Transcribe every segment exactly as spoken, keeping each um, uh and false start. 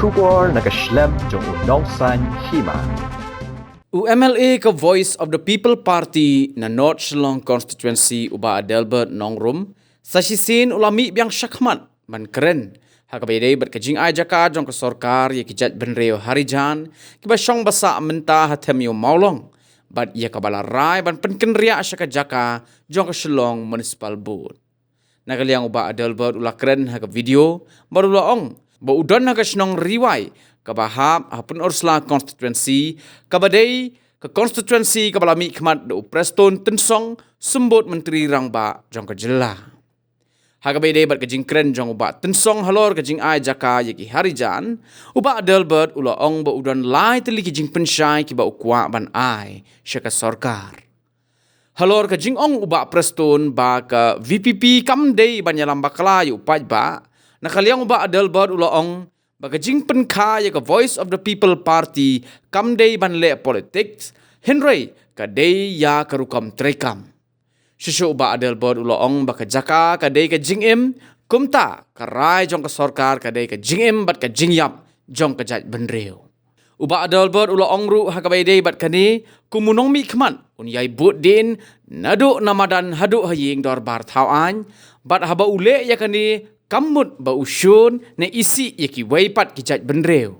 Khubor na ka shlem jong u Nongsaiñ Hima. U M L A ka Voice of the People Party na North Shillong Constituency, u Bah Adelbert Nongrum, sa shisien u la mih biang shakhmat ban kren ha kaba ïadei bad ka jingai jaka jong ka sorkar ïa ki jaitbynriew Harijan kiba shong ba sah mynta ha Them Ïew Mawlong, bad ïa kaba la rai ban pynkynriah sha ka jaka jong ka Shillong Municipal Board. Na ka liang u Bah Adelbert u la kren ha ka video bad u la ong ba u don ha ka shnong Ri Wai kaba hap ha Pynursla Constituency, kaba dei ka constituency kaba la mihkhmat da u Prestone Tynsong, Symbud Myntri Rangbah jong ka jylla. Ha kaba ïadei bad ka jingkren jong u Bah Tynsong halor ka jingai jaka ïa ki Harijan, u Bah Adelbert u la ong ba u don lai tylli ki jingpynshai kiba u kwah ban ai sha ka sorkar. Halor ka jingong u Bah Prestone ba ka V P P kam dei ban ïalam bakla ïa u paidbah, na ka liang u Bah Adelbert u la ong ba ka jingpynkha ïa ka Voice of the People Party kam dei ban leh politics, hynrei ka dei ïa ka rukom treikam. Shisha u Bah Adelbert u la ong ba ka jaka ka dei ka jingim, kumta ka rai jong ka sorkar ka dei ka jingim bad ka jingïap jong ka jaitbynriew. U Bah Adelbert u la ong ruh ha kaba ïadei bad kane, kum u nongmihkhmat un ïai bud dien naduh na madan haduh ha ïing dorbar thaw aiñ, bad haba u leh ïa kane kam mut ba u shun ne isih ïa kiwei pat ki jaitbynriew.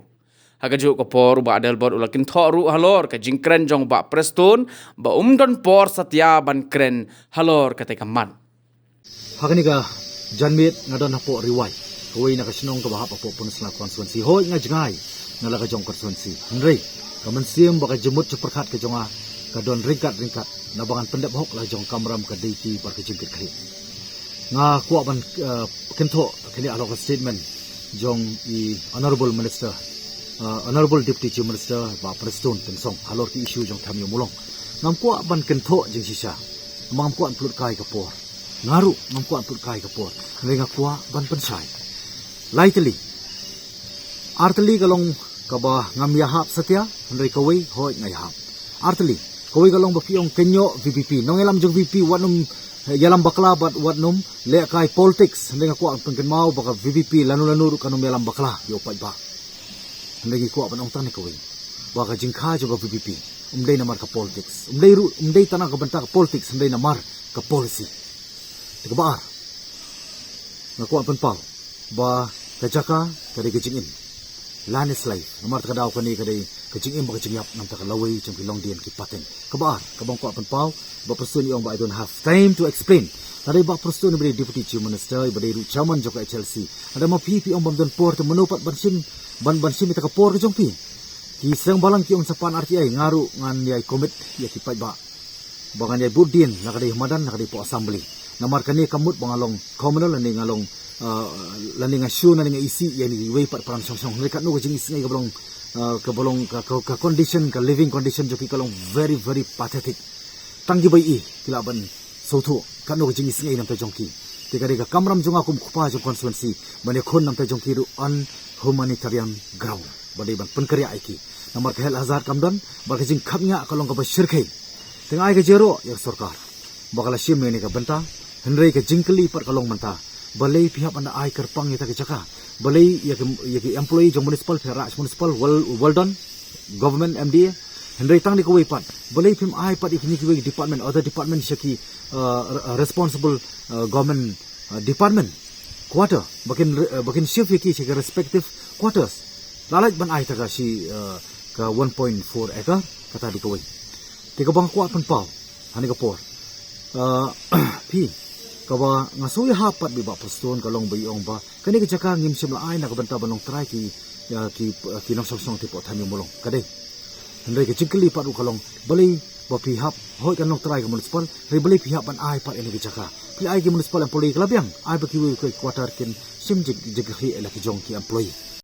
Ha kajuh ka por u Bah Adelbert u la kynthoh ruh halor ka jingkren jong u Bah Prestone ba um don por satia ban kren halor kata ka mat. Ha kane ka janmiet nga don hapoh Ri Wai, kawei na ka shnong kaba hap hapoh Pynursla Constituency. Hooid nga jngai na la ka jong constituency, hynrei ka mynsiem bad ka jingmut jingpyrkhat ka jong nga ka don ryngkat ryngkat, naba ngan pyndep hok la ka jong ka kamram, ka deiti bad ka jingkitkhlieh. Nga kwah ban, eh, kynthoh kane halor ka statement jong i Honorable Minister, eh, Honorable Deputy Chief Minister Bah Prestone Tynsong halor ki issue jong Them Ïew Mawlong. Ngam kwah ban kynthoh jingshisha, ngam kwah ban pynlut kai ka por. Nga ruh ngam kwah ban pynlut kai ka por, hynrei nga kwah ban pynshai lai tylli. Ar tylli ka long kaba ngam ïahap satia, hynrei kawei hooid nga ïahap. Ar tylli, kawei ka long ba phi ong kynnoh V P P, nongïalam jong V P P wat nym ïalam bakla bad wat nym leh kai politics, hynrei nga kwah pynkynmaw ba ka V P P lano lano ruh kan nym ïalam bakla ïa u paidbah. Hynrei ngi kwah ban ong tang ne kawei ba ka jingkha jong ka V P P um dei namar ka politics, um dei ruh, um dei tang na ka bynta ka politics, hynrei namar ka policy. Te kaba ar, nga kwah pynpaw ba ka jaka ka dei ka jingim. Land is life. Namar kata ka daw kane ka dei ka jingim bad ka jingïap na ka bynta ka lawei jong ki longdien ki pateng. Kaba ar, kaba nga kwah pynpaw, Bah Prestone i ong ba I don't have time to explain. Lada i Bah Prestone iba dei Deputy Chief Minister, iba dei ruh Chairman jong ka H L C, lada ma phi phi ong bym don por, te mano pat ban shim, ban, ban shim ïa kata ka por ka jong phi? Ki seng balang ki ong sa pan R T I, nga ruh ngan ïai commit ïa ki paidbah ba ngan ïai bud dien, la ka dei ha madan, la ka dei hapoh Assembly. Namar kane kam mut ba nga long commoner lane nga long, ah, lane nga shun lane nga isih ïa kiwei pat paran shong shong. Hynrei katno ka jingisnei kaba long, ah, kaba long ka, ka, ka condition, ka living condition jong ki ka long very, very pathetic. Tang kiba ïohi ki lah ban sngewthuh katno ka jingisnei na ka bynta jong ki. Te ka dei ka kamram jong nga kum u kpa jong constituency ban ïakhun na ka bynta jong ki ruh on humanitarian ground, ba dei ban pynkynriah ïa ki. Namar ka health hazard kam don, bad ka jingkhapngiah ka long kaba shyrkhei. Te nga ai ka jingïaroh ïa ka sorkar ba ka la shim ïa kane ka bynta, hynrei ka jingkylli pat ka long mynta, balei phi hap ban da ai kyrpang ïa kata ka jaka? Balei ïa ki, ïa ki employee jong municipal, phi rah sha municipal, well, well done, government, M D A. Hynrei tang da kawei pat, balei phim ai pat ïa kine kiwei department, other department sha ki, uh, re-, responsible, uh, government, uh, department quarter, ba kin re-, uh, ba kin shift ïa ki sha ki respective quarters. La lait ban ai ta ka shi, uh, ka one point four acre, kata da kawei. Te kaba nga kwah pynpaw ha kane ka por, uh, phi, kaba nga sngew ïahap pat bad i Bah Prestone ka long ba i ong ba kane ka jaka ngim shym la ai na ka bynta ban long trai ki, uh, ki, uh, ki nongshong shnong hapoh Them Ïew Mawlong. Ka dei. Hynrei ka jingkylli pat ruh ka long, balei ba phi hap, hooid kan long trai ka municipal, hynrei balei phi hap ban ai pat ïa kane ka jaka? Phi ai ki municipal employee ka la biang, ai bad kiwei ki quarter kin shim jing, jingkyrhieh ïa la ki jong ki employee.